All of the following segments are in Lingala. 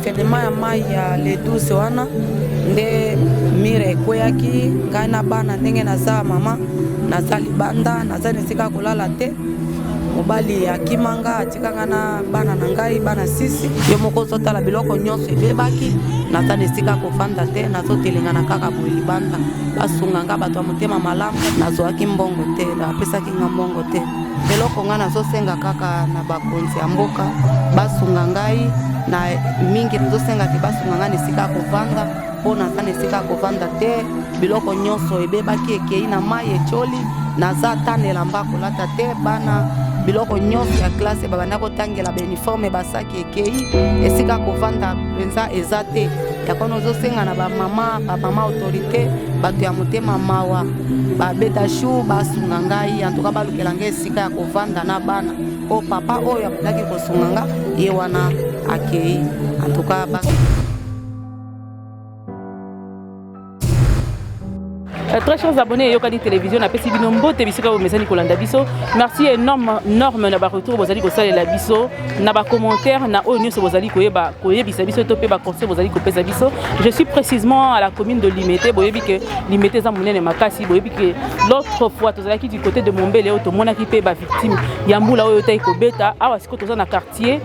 evenema ya mai ya le 12 wana nde mire ekweyaki ngai na bana. Ndenge naza mama, naza libanda, naza na esika ya kolala te. Mobali akima nga, atika nga na bana na ngai, bana sisi. Yo moko ozotala, biloko nyonso ebebaki. Naza na esika ya kofanda te, nazotelengana kaka boye libanda. Basunga nga, bato ya motema malamu. Nazwaki mbongo te, bapesaki nga mbongo te. Eloko ngai nazosenga kaka na bakonzi ya mboka, basunga ngai na mingi. Nazosengaki basunga ngai na esika ya kovanda, mpo naza na esika ya kovanda te. Biloko nyonso ebebaki, ekei na mai, etioli. Naza ata na elamba kolata te. Bana, biloko nyonso ya classe babanda kotangela, bauniforme, basaki ekei. Esika kovanda mpenza eza te. Yango nazosenga na bamama autorité, bato ya motema mawa, babeta shu, basunga ngai. Antuka balukela ngai esika ya kovanda na bana, po papa oyo abandaki kosunga nga, ye wana akei. Antuka ba... Très chers abonnés Eyokani Télévision, napesi bino mbote bisika bomesani kolanda biso. Merci énorme norme na baretour bozali kosalela biso na bacommentaire na oyo nyonso bozali koyeba koyebisa biso to mpe baconseil bozali kopesa biso. Je suis précisément à la commune de Limete. Boyebi ke Limete eza monene makasi. Boyebi ke l'autre fois tozalaki du côté de Mombele, oyo tomonaki mpe bavictime ya mbula oyo otaki kobeta. Awa sikoyo toza na quartier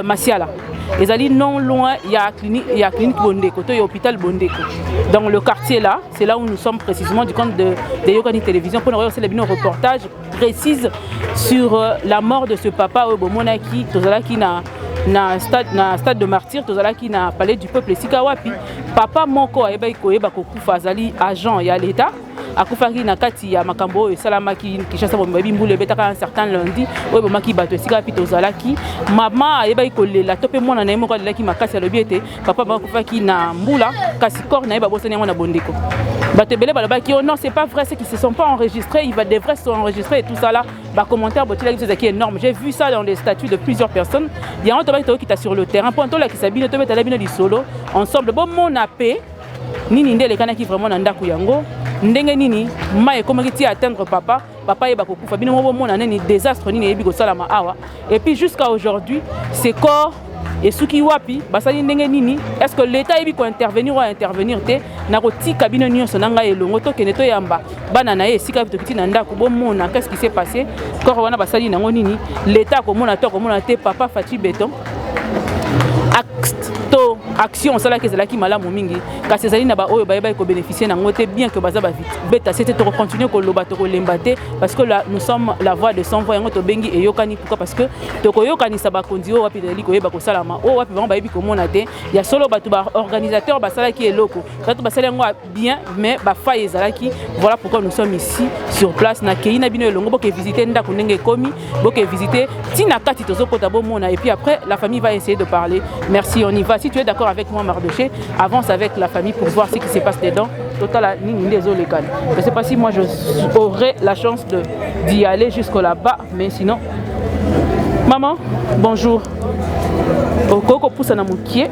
Masiala, ezali non loin ya clinique Bondeko to ya hôpital Bondeko. Donc le quartier là, c'est là où nous sommes précisément du compte de Yokani Télévision pour nous faire un reportage précise sur la mort de ce papa oyo bomonaki. Tozalaki na stade de Martyr, tozalaki na Palais du Peuple, esika wapi papa moko ayebaki koyeba kokufa. Azali agent ya l'État, akufaki na kati ya makambo oyo esalamaki Kinshasa. Boyebi mbula ebetaka un certain lundi oyo ebomaki bato. Esika wapi tozalaki, mama ayebaki kolela to mpe mwana na ye moko alelaki makasi. Alobi ete papa bakufaki na mbula, kasi corps na ye babosani yango na Bondeko. Bato ebele balobaki: «Oh non, c'est pas vrai, ceux qui se sont pas enregistrés, il va devrait s'enregistrer» et tout ça là. Bacommentaire botilaki biso ezalaki énorme. J'ai vu ça dans les statuts de plusieurs personnes. Yango tobaki tokokita sur le terrain mpo tolakisa bino, tobetala bino lisolo ensemble, bomona mpe nini nde elekanaki vraiment na ndako yango, ndenge nini mai ekomaki ti atteindre papa. Papa yeba kokufa, bino mo bomona nini, désastre nini eyebi kosalama awa. Et puis jusqu'à aujourd'hui, ce corps esuki wapi? Basali ndenge nini? Est ce que l'État ayebi kointervenir oyo intervenir te? Na kotika bino nyonso na ngai elongo, tokende toyamba bana na ye esika tokiti na ndako, bomona qu'est ce qui s'est passé. Corps wana basali nango nini? L'État akomona to akomona te? Papa Fatshi Béton, acte to action osalaki ezalaki malamu mingi, kasi ezali na baoyo bayebaki kobénéficie nango te, bien que baza beta se te. Tokocontinue koloba, tokolemba te, parce que la, nous sommes la voix de sans voix. Yango tobengi Eyokani. Pourquoi? Parce que tokoyokanisa bakonzi oyo wapi ezali koyeba kosalama, oyo wapi bango bayebi komona te. Ya solo, bato baorganisateur basalaki eloko, bato basali yango bien, mais bafaille ezalaki. Voilà pourquoi nous sommes ici sur place. Nakei na bino elongo, boke visiter ndako ndenge ekomi, boke visiter ntina kati. Tozokota, bomona, et puis après la famille va essayer de parler. Merci, on y va. Si tu es d'accord avec moi, Mardoché, avance avec la famille pour voir ce qui se passe dedans. Totala nini nde ezolekana. Je sais pas si moi je aurai la chance de d'y aller jusque là-bas, mais sinon, maman, bonjour. Okoki kopusana mokie,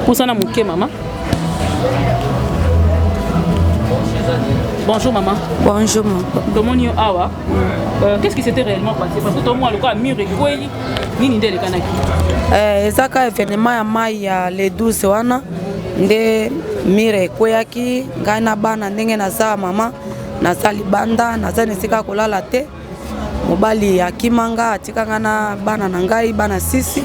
pusana moke, mama. Bonjour maman. Bonjour maman. Tomoni yo awa. Qu'est-ce qui s'était réellement passé? Parce que tomona lokola mur ekwei, nini nde elekanaki? Eza ka événement ya mai ya le 12 wana nde mire ekweyaki ngai na bana. Ndenge naza mama, naza libanda, naza na esika ya kolala te. Mobali akima nga, atika nga na bana na ngai, bana sisi.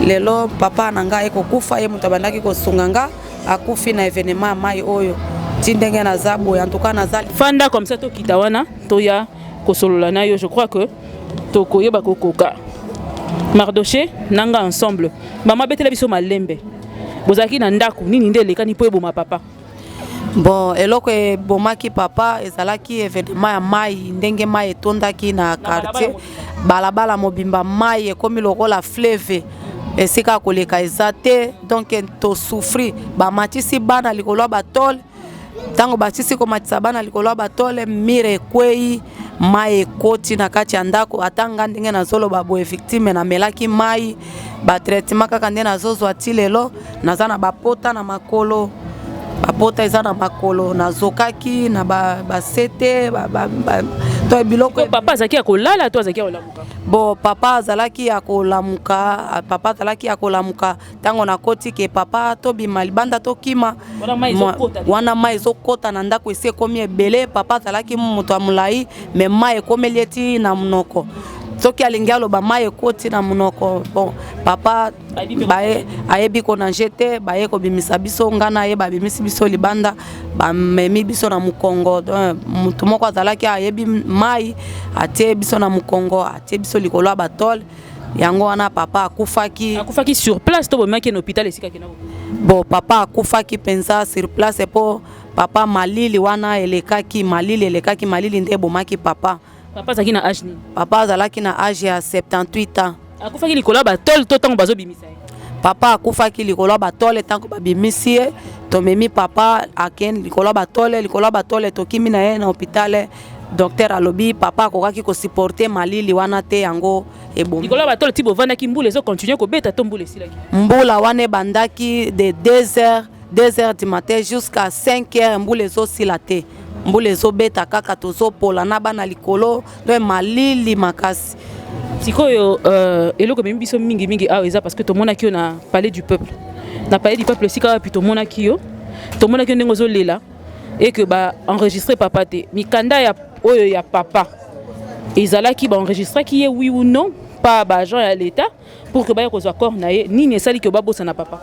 Lelo papa na ngai ekokufa, ye moto abandaki kosunga nga, akufi na événement ya mai oyo. Ti ndenge naza boye, en tout cas naza Fanda comme ça, tokita wana, toya kosolola na yo. Je crois que tokoyeba kokoka Mardoché nanga ensemble. Mama, betela biso malembe. Bozalaki na ndako, nini nde elekani mpo eboma papa? Bon, eloko ebomaki papa ezalaki événement ya mai. Ndenge mai etondaki na quartier, balabala mobimba mai ekomi lokola fleuve, esika ya koleka eza te. Donc tosouffrir, bamatisi bana likolo ya batole. Ntango basisi komatisa bana likolo ya batole, mire ekwei, mai ekoti na kati ya ndako. Ata nga ndenge nazoloba boye, victime, namelaki mai, batraitement kaka nde nazozwa ti lelo. Naza na bapota na makolo, bapota eza na makolo. Nazokaki na basete ba, ba, ba, To biloko. Papa azalaki ya kolala to azalaki ya kolamuka? Bon, papa azalaki ya kolamuka. Papa azalaki ya kolamuka. Ntango nakoti ke papa, tobima libanda, tokima. Wana mai ezokɔta na ndako, esi ekomi ebele. Papa azalaki moto ya molai, mais mai ekomeli eti na monoko. Soki alingi aloba, mai ekoti na monoko. Bon, papa baye ayebi konager te. Baye kobimisa biso, ngai na ye, babimisi biso libanda, bamemi biso na mokongo. Motu moko azalaki ayebi mai, atie biso na mokongo, atie biso likolo ya batôles. Yango wana papa akufaki. Akufaki sur place to bomemaki na hôpital esika akenda? Bon, papa akufaki mpenza sur place, mpo papa malili wana elekaki, malili elekaki, malili nde ebomaki papa. Papa azalaki na age nini? Papa azalaki na age ya 78 ans. Akufaki likolo ya batôles to ntango bazobimisa ye? Papa akufaki likolo ya batôles. Ntango babimisi ye, tomemi papa, akende likolo ya batôles, likolo ya batôles, tokimi na ye na hôpital. Docteur alobi papa akokaki kosupporter malili wana te, yango ebomi. Likolo ya batôles ti bovandaki, mbula ezocontinuer kobeta to mbula esilaki? Mbula wana ebandaki de 2 heures, 2 heures du matin jusqu'à 5 heures. Mbula ezosila te, mbula ezobeta kaka, tozopola na bana likolo, donc malili makasi. Sikoyo eloko ememi biso mingimingi awa eza parce que tomonaki yo na Palais du Peuple. Na Palais du Peuple esika wapi tomonaki yo? Tomonaki yo ndenge ozolela et que baenregistrer papa te. Mikanda ya oyo ya papa ezalaki, baenregistraki ye, oui ou non, pa baagent ya l'État pour que baya kozwa corps na ye? Nini esali ke babosana papa?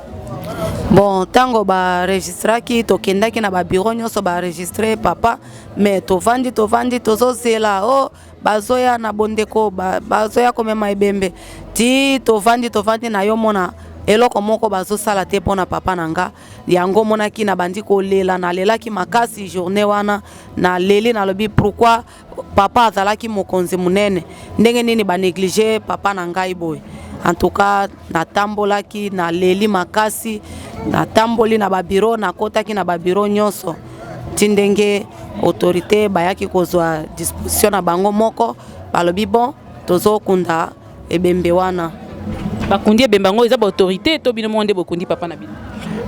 Bon, ntango baregistraki, tokendaki na babureau nyonso, baenregistrer papa, mais tovandi, tovandi, tozozela o oh, bazoya na bondeko, bazoya komema ebembe. Ti tovandi, tovandi na yo, mona eloko moko bazosala te mpo na papa na nga. Yango omonaki nabandi kolela, nalelaki makasi journée wana. Naleli, nalobi: pourquoi papa azalaki mokonzi monene, ndenge nini banégliger papa na ngai boye? En tout cas, natambolaki, naleli makasi, natamboli na babureau, nakotaki na babureau nyonso, ti ndenge autorité bayaki kozwa disposition na bango moko. Balobi: bon, tozokunda ebembe wana. Bakundi ebembe yango, eza baautorité to bino moko nde bokundi papa na bino?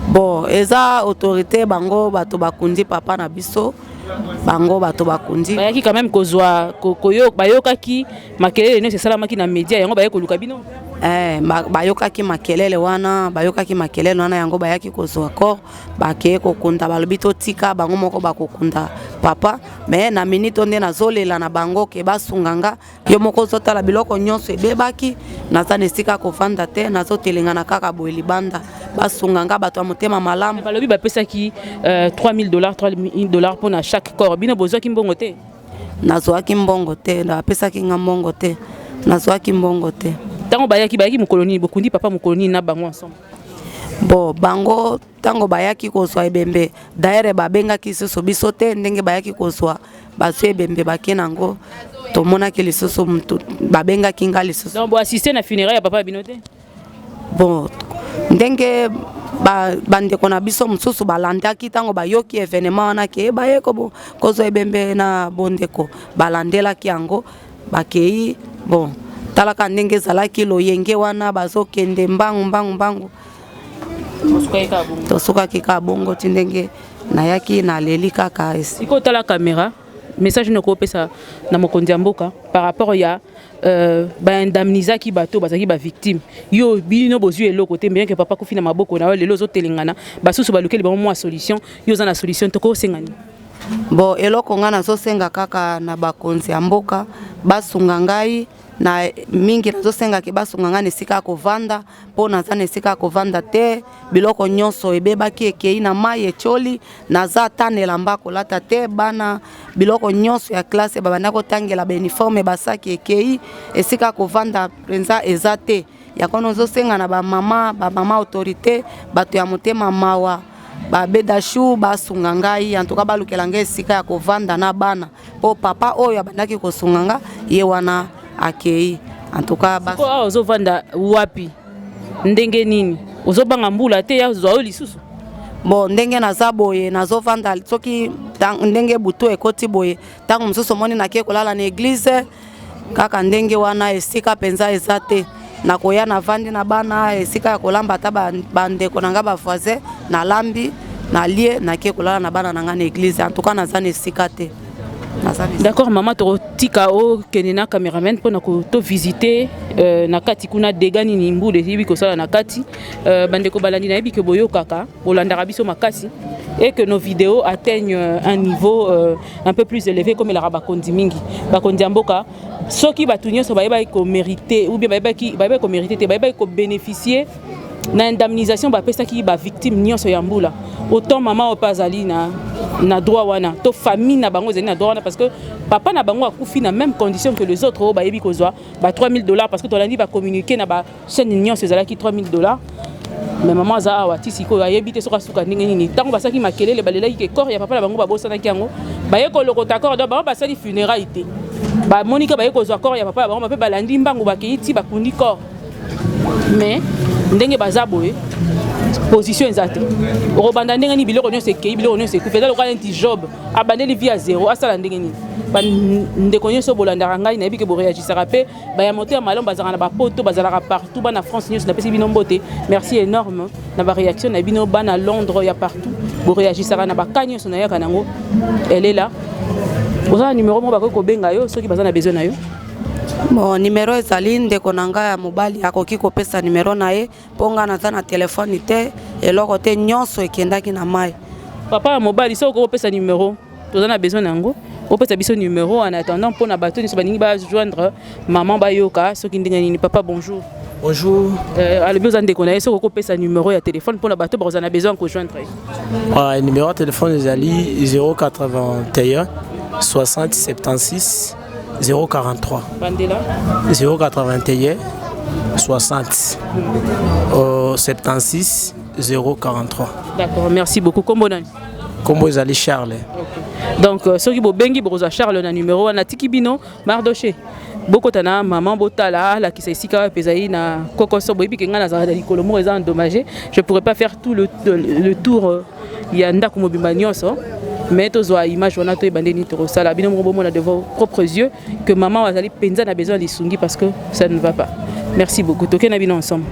Bon, eza autorité, bango bato bakundi papa na biso, bango bato bakundi. Bayaki quand même kozwa, bayokaki makelele nyonso esalamaki na média, yango baye koluka bino? Eh, bayokaki makelele wana, bayokaki makelele wana, yango bayaki kozwa corps, bakeye kokunda. Balobi totika bango moko bakokunda papa. Mais na minute nde nazolela na bango ke basunga nga. Yo moko ozotala biloko nyonso ebebaki, naza na esika kovanda te, nazotelengana kaka boye libanda. Basunga nga, bato ya motema malamu. Balobi bapesaki 3000 dollars, 3000 dollars mpona chaque corps. Bino bozwaki mbongo te? Nazwaki mbongo te, bapesaki nga mbongo te, nazwaki mbongo te. Ntango bayaki, bayaki mokolo nini? Bokundi papa mokolo nini na bango ensemble? Bon, bango ntango bayaki kozwa ebembe, d'ailleurs babengaki lisusu biso te. Ndenge bayaki kozwa, bazwi ebembe, bake nango, tomonaki lisusu mutu babengaki nga lisusu. Donc boassister na funéraille ya papa bino te? Bon, ndenge bandeko na biso mosusu balandaki, ntango bayoki événement wana ke baye kozwa ebembe na bondeko, balandelaki yango, bakei. Bon, talaka ndenge ezalaki loyenge wana, bazokende mbangu mbangu mbangu. Tosukaki kaka bongo ti ndenge nayaki, naleli kaka. Sikoyo otala caméra, message nini okopesa na mokonzi ya mboka par rapport ya baindemnisaki bato bazalaki bavictime? Yo, bino bozwi eloko te, bien que papa kufi na maboko na yo. Lelo ozotelengana, basusu balukeli bango mwa solution, yo oza na solution. Tokosenga nini? Bon, eloko ngai nazosenga kaka na bakonzi ya mboka, basunga ngai na mingi. Nazosengaki basunga ngai na esika ya kovanda, mpo naza na esika ya kovanda te. Biloko nyonso ebebaki, ekei na mai, etioli. Naza ata na elamba kolata te. Bana, biloko nyonso ya classe babanda kotangela, bauniforme, basaki ekei. Esika ya kovanda mpenza eza te. Yango nazosenga na bamama, bamama autorité, bato ya motema mawa, babedashu, basunga ngai. Antuka balukela ngai esika ya kovanda na bana, mpo papa oyo abandaki kosunga nga, ye wana akei. Antuka. Awa ozovanda wapi? Ndenge nini? Ozobanga mbula te ya zwa oyo lisusu? Bon, ndenge naza boye, nazovanda soki ndenge butu ekoti boye, ntango mosusu omoni nake kolala na église kaka ndenge wana. Esika mpenza eza te. Nakoya, navandi na bana, esika ya kolamba, ata bandeko na nga, bavoisin, nalambi, nalie, nake kolala na bana na nga na église. En tout cas, naza na esika te. D'accord mama, tokotika okende na cameraman mpona tovisite na kati kuna dégâts nini mbula eyebi kosala na kati. Bandeko balandi, nayebi ke boyokaka, bolandaka biso makasi et que nos vidéos atteignent un niveau un peu plus élevé, comme elaka bakonzi mingi, bakonzi ya mboka. Soki bato nyonso bayebaki komérite ou bien bayebaki komérite te, bayebaki kobénéficier na indemnisation bapesaki bavictime nyonso ya mbula, autant mama oyo mpe azali na droit wana, to famille na bango ezali na droit wana, parce que papa na bango akufi na même condition que les autres oyo bayebi kozwa ba 3000 $, parce que tolandi bacommuniqué na bachaîne nyonso, ezalaki 3000 $. Mais mama aza awa ti sikoyo, ayebi te soki asuka ndenge nini. Ntango basalaki makelele, balelaki ke corps ya papa na bango babosanaki yango, baye kolokota corps. Donc bango basali funéraille te, bamoni ke baye kozwa corps ya papa na bango mpe balandi mbangu, bakei ti bakundi corps. Mais ndenge baza boye, position eza te. Okobanda ndenge nini? Biloko nyonso ekei, biloko nyonso ekufi. Eza lokola neti Job abandeli vie ya zéro, asala ndenge nini? Bandeko nyonso bolandaka ngai, nayebi ke boréagisaka mpe. Baya motema malamu bazalaka na bapoto, bazalaka partout, bana France nyonso, napesi bino mbote. Merci énorme na baréaction na bino. Bana Londres, ya partout, boréagisaka na baka nyonso nayaka nango. Elela, oza na numéro moko bakoki kobenga yo soki baza na besoin na yo? Bon, numéro ezali, ndeko na ngai ya mobali akoki kopesa numéro na ye, mpo ngai naza na telefone te, eloko te, nyonso ekendaki na mai. Papa ya mobali, soki okoki kopesa numéro, toza na besoin na yango. Opesa biso numéro en attendant, mpona bato nyonso balingi bajoindre maman, bayoka soki ndenge nini. Papa, bonjour. Bonjour. Alobi oza ndeko na ye. Soki okopesa numéro ya téléphone mpona bato bakozala na besoin kojoindre ye. Ouais, numéro ya téléphone ezali 081 60 76 043. Bandela. 081 60 76 043. D'accord, merci beaucoup. Kombo nani? Kombo ezali Charles. Okay. Donc soki bobengi, bokozwa Charles na numéro wana. Tiki bino Mardoche, bokota na mama, botala, alakisa esika wapi ezali na kokoso. Boyebi ke ngai nazalaka na likolo moko eza endommagé, je pourrais pas faire tout le tour ya ndako mobimba nyonso, mais tozwa image wana, toyeba nde nini tokosala. Bino moko bomona de vos propres yeux que mama azali mpenza na besoin ya lisungi, parce que ça ne va pas. Merci beaucoup, toke na bino ensemble.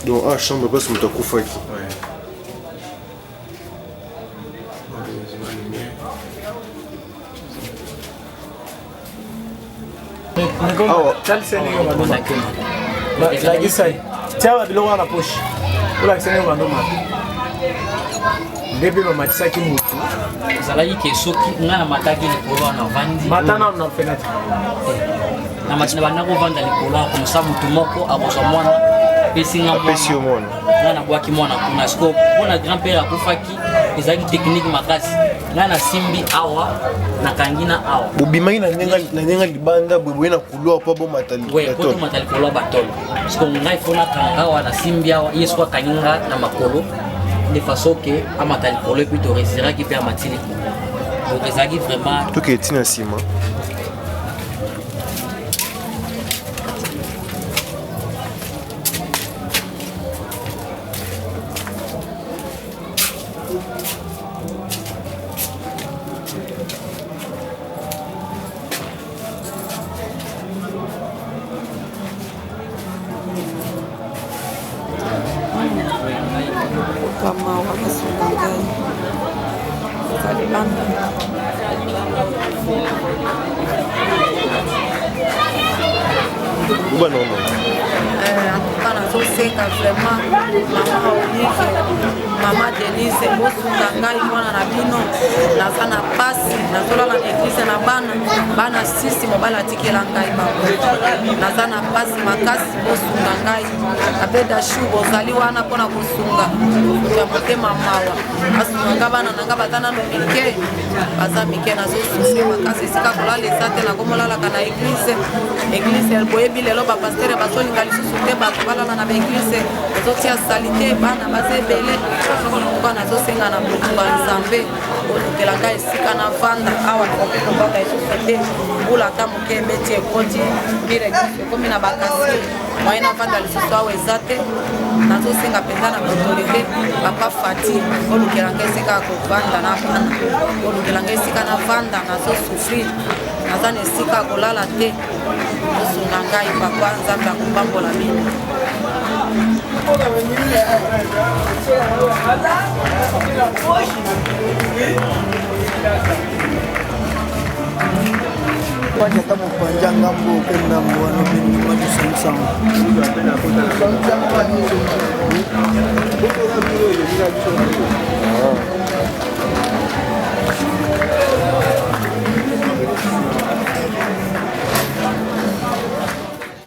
Donc a chambre place moto akufaki. Awa lakisa ye, tia babiloko wana na poche, olakisa ndenge bandomaka nde mpe bamatisaki motu. Ezalaki ke soki ngai namataki likolo wana, navandi. Mata nano na fenêtre. Na banda kovanda likolo wana, komsa motu moko akozwa mwana, apesi nga. Apesi yo mwana. Ngai nabwaki mwana kuna. Siko mpona grand père akufaki, ezalaki technique makasi. Ngai nasimbi awa, nakangi na awa. Bobimaki na ndenge libanda boye, boye na couloir mpo bomata. We, po tomata likolo ya batolo. Siko ngai fo nakanga awa, nasimbi awa, ye siko akangi nga na makolo de façon ke amata likolo, et puis toresiraki mpe amati likolo. Donc ezalaki vraiment Tokee ntina nsima. Mawa, basunga ngai, eza libanda. Uba nono. En tout cas nazosenga vraiment, mama Olive, mama Denise, bosunga ngai, mwana na bino. Naza na pasi, nazolala na église na bana, bana six, mobali atikela ngai bango. Naza na pasi makasi, bosunga ngai. Abeda shu, bozali wana mpona kosunga moto ya motema mawa, asunga nga. Bana na nga baza nano mike, baza mike. Nazosouffrir makasi, esika kolala eza te, nakomolalaka na église. Église, boyebi lelo bapasteur bazolinga lisusu te bato balala. na baeglise, ozotia salite, bana baza ebele. Mpo nazosenga na bolingo ya Nzambe, olukela ngai esika navanda. Awa nakoki kovanda lisusu te. Mbula ata moke ebeti, ekoti mire nyonso, ekomi na bakasi. Moyen navanda lisusu awa eza te. Nazosenga mpenza na baautorité, papa Fati, olukela ngai esika ya kovanda na bana, olukela ngai esika navanda. Nazosouffrir, naza na esika ya kolala te. Osunga ngai, papa, Nzambe akopambola bino. Pati ata mopanzi ya ngambo mpe ndambo wana mpe ndima tosangisango.